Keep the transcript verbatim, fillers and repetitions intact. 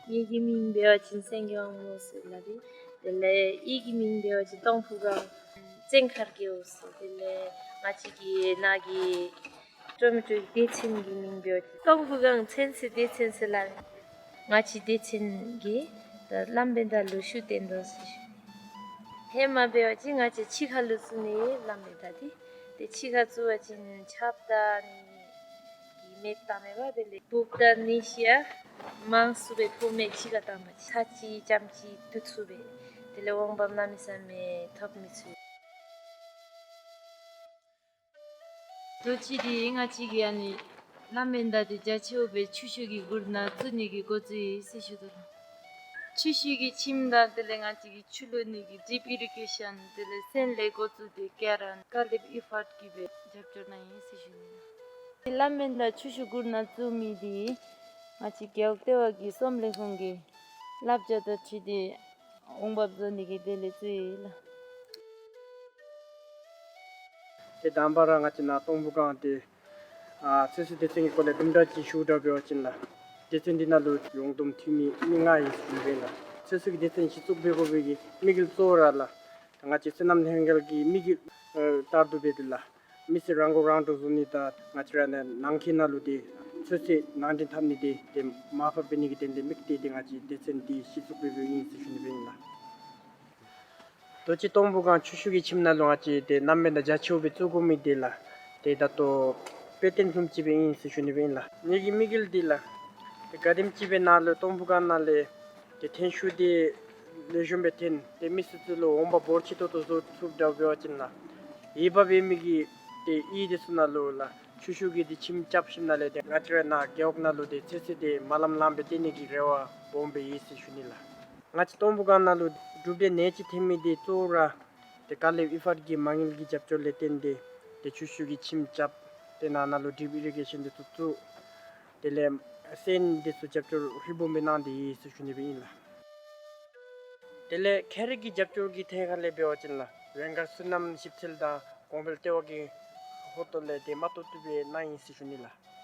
ངེ་གི་མིང་འབད་བ་ཅིན་སེང་གེ་དབང་མོ་ཟེར་སླབ་ཨིན། དེ་ལས་གཡུས་ཀྱི་མིང་འབད་བ་ཅིན་སྟོང་ཕུ་སྒང་བཙན་མཁར་རྒེད་འོག་ཟེར། དེ་ལས་ང་བཅས་ཀྱི་ནང་གི་སྤྲོ་མི་སྤྲོ་གི་སྡེ་ཚན་གྱི་མིང་འབད་བ་ཅིན་སྟོང་ཕུ་སྒང་ཚན་རྩལ་སྡེ་ཚན་ཟེར་སླབ་ཨིན། ང་བཅས་སྡེ་ཚན་གྱིས་ད་བླམ་བན་དྷ་ལུ་ཤུགས་བཏོན་དོ་ཟེར་ཞུ། ཧེ་མ་འབད་བ་ཅིན་ང་བཅས་ཕྱི་ཁ་ལུ་བཙུགས་ནི་བླམ་བན་དྷ་འདི། ཏེ་ཕྱི་ཁ་བཙུགས་པ་ཅིན་ཆརཔ་དང་ནི་གི་མེདཔ་བཏང་མས་པ། དེ་ལས་འབུཔ་དང་ནད་གཞི་ཡང་མང་སུ་སྦེ་ཕོག་མས། ཕྱི་ཁ་བཏང་པ་ཅིན་ཚར་གཅིག་ཙམ་ཅིག་བསྡུ་ཚུགས་པས། དེ་ལས་འོང་འབབ་གནམ་མེད་ས་མེད་ཐོབ་མི་ཚུགས། དུས་ཅི་འདི་ང་བཅས་ཀྱི་ཨ་ནི་བླམ་བན་དྷ་འདི་རྒྱ་ཆེཝ་སྦེ་ཆུ་ཤུགས་ཀྱི་གུར་ནང་བཙུགས་ནི་གི་འགོ་བཙུགས་ཡི་ཟེར་ཞུ་དོ་ལགས། ཆུ་ཤུགས་ཀྱི་ཁྱིམ་དང་དེ་ལས་ང་བཅས་ཀྱི་ཆུ་བླུག་ནི་གི་ཌིབ་ཨི་རི་གེ་ཤཱན་དེ་ལས་སོན་ལས་འགོ་བཙུགས་ཏེ་ཀེ་ར་ཀ་ལིབ་ཨི་ཕཱཊ་ཀྱིས་སྦེ་རྒྱབ་སྐྱོར་གནང་ཡི་ཟེར་ཞུ་ནི་ལགས། བླམ་བན་དྷ་ཆུ་ཤུགས་གུར་ནང་བཙུགས་མི་འདི་ང་བཅས་རྒེད་འོག་ལྟེ་བ་གི་གསོམ་ལས་ཁུངས་ཀྱི་བསླབ་བྱ་དང་འཁྲིལ་ཏེ་འོང་འབབ་བཟོ་ནི་གི་དོན་ལས་བཙུགས་ཡི་ལགས། ཏེ་དང་པ་ར་ང་བཅས་ནཱ་སྟོང་ཕུ་སྒང་འདི་ཨ་ཚོད་བསྲེ་སྡེ་ཚན་གྱི་སྐོར་ལས་དུམ་གྲ་ཅིག་ཞུཝ་འདྲཝ་འབད་བ་ཅིན་ལགས། སྡེ་ཚན་འདི་ནང་ལུ་ཡོངས་བསྡོམས་འཐུས་མི་མི་ལྔ་ཡོད་ཟེར་ཞུ་ནི་ཨིན་ལགས། ཚོད་བསྲེ་གི་སྡེ་ཚན་གཞི་བཙུགས་འབད་དགོ་པའི་གི་དམིགས་ཡུལ་གཙོ་བོ་ར་ལགས། ང་བཅས་སོ་ནམ་ལྷན་ཁག་གི་དམིགས་ཡུལ་ཨ་ལྟར་དུ་འབད་དེ་ལགས། མི་སེར་རང་མགོ་རང་འདྲོངས་བཟོ་ནི་དང་ང་བཅས་ར་ནང་འཁོད་ནང་ལུ་ཏེ་ཚོད་བསྲེ་ནང་འདྲེན་འཐབ་ནི་འདི་ཏེ་མར་ཕབ་འབད་ནི་གི་དོན་ལས་དམིགས་ཏེ་ཏེ་ང་བཅས་སྡེ་ཚན་འདི་གཞི་བཙུགས་འབད་འབདཝ་ཨིན་ཟེར་ཞུ་ནི་སྦེ་ཨིན་ལགས། དུས་ཅི་སྟོང་ཕུ་སྒང་ཆུ་ཤུགས་ཀྱི་ཁྱིམ་ནང་ལུ་ང་བཅས་ཏེ་བླམ་བན་དྷ་རྒྱ་ཆེཝ་སྦེ་བཙུགས་དགོ་མི་འདི་ལགས། ཏེ་ད་ལྟོ་དཔེ་སྟོན་བཟུམ་ཅིག་སྦེ་ཨིན་ཟེར་ཞུ་ནི་སྦེ་ཨིན་ལགས། ངེ་གི་དམིགས་ཡུལ་འདི་ལགས། ཏེ་ག་དེམ་ཅིག་སྦེ་ནཱ་ལུ་སྟོང་ཕུ་སྒང་ནང་ལས་ཏེ་ཐོན་ཤུགས་འདི་ལེགས་ཤོམ་སྦེ་ཐོན་ཏེ་མི་སེར་ཚུ་ལུ་འོང་འབབ་འབོར་ཆེ་ཏོག་ཏོ་བཟོ་ཚུགསཔ་འདྲཝ་འབད་བ་ཅིན་ལགས། འོས་འབབ་ཡོད་མི་གི་ཏེ་གཡུས་འདི་ཚུ་ནང་ལུ་ལགས་ཆུ་ཤུགས་ཀྱི་འདི་ཁྱིམ་རྐྱབ་ཞིནམ་ལས་ཏེ་ང་བཅས་ར་ནཱ་རྒེད་འོག་ནང་ལུ་ཏེ་ཚོད་བསྲེ་འདི་མ་ལངམ་ལངམ་སྦེ་སྡོད་ནི་གི་རེ་བ་སྦོམ་སྦེ་ཡོད་ཟེར་ཞུ་ནི་ལགས། ང་བཅས་སྟོང་ཕུ་སྒང་ནང་ལུ་གྲུབ་འབྲས་ནེ་ཅིག་ཐོན་མི་འདི་གཙོ་བོ་ར་ཏེ་ཀ་ལིབ་ཨི་ཕཱཊ་ཀྱི་མ་དངུལ་གྱི་རྒྱབ་སྐྱོར་ལས་བརྟེན་ཏེ་ཏེ་ཆུ་ཤུགས་ཀྱི་ཁྱིམ་རྐྱབ་སྟེ་ནཱ་ནང་ལུ་ཌིབ་ཨི་རི་གེ་ཤཱན་འདི་ཚུ་བཙུགས། དེ་ལས་སོན་འདི་ཚུ་རྒྱབ་སྐྱོར་ཧྲིལ་བུམ་སྦེ་གནང་སྟེ་ཡོད་ཟེར་ཞུ་ནི་སྦེ་ཨིན་ལགས། དེ་ལས་ཁྱད་རིག་གི་རྒྱབ་སྐྱོར་གྱི་ཐད་ཁར་ལས་འབད་བ་ཅིན་ལགས་ཝེང་གར་སོ་ནམ་ཞིབ་འཚོལ་དང་གོང་འཕེལ་ལྟེ་བ་གི་ཧོངས་ལས་ཏེ་མ་ཏོག་ཏོ་སྦེ་གནང་ཡི་ཟེར་ཞུ་ནི་ལགས།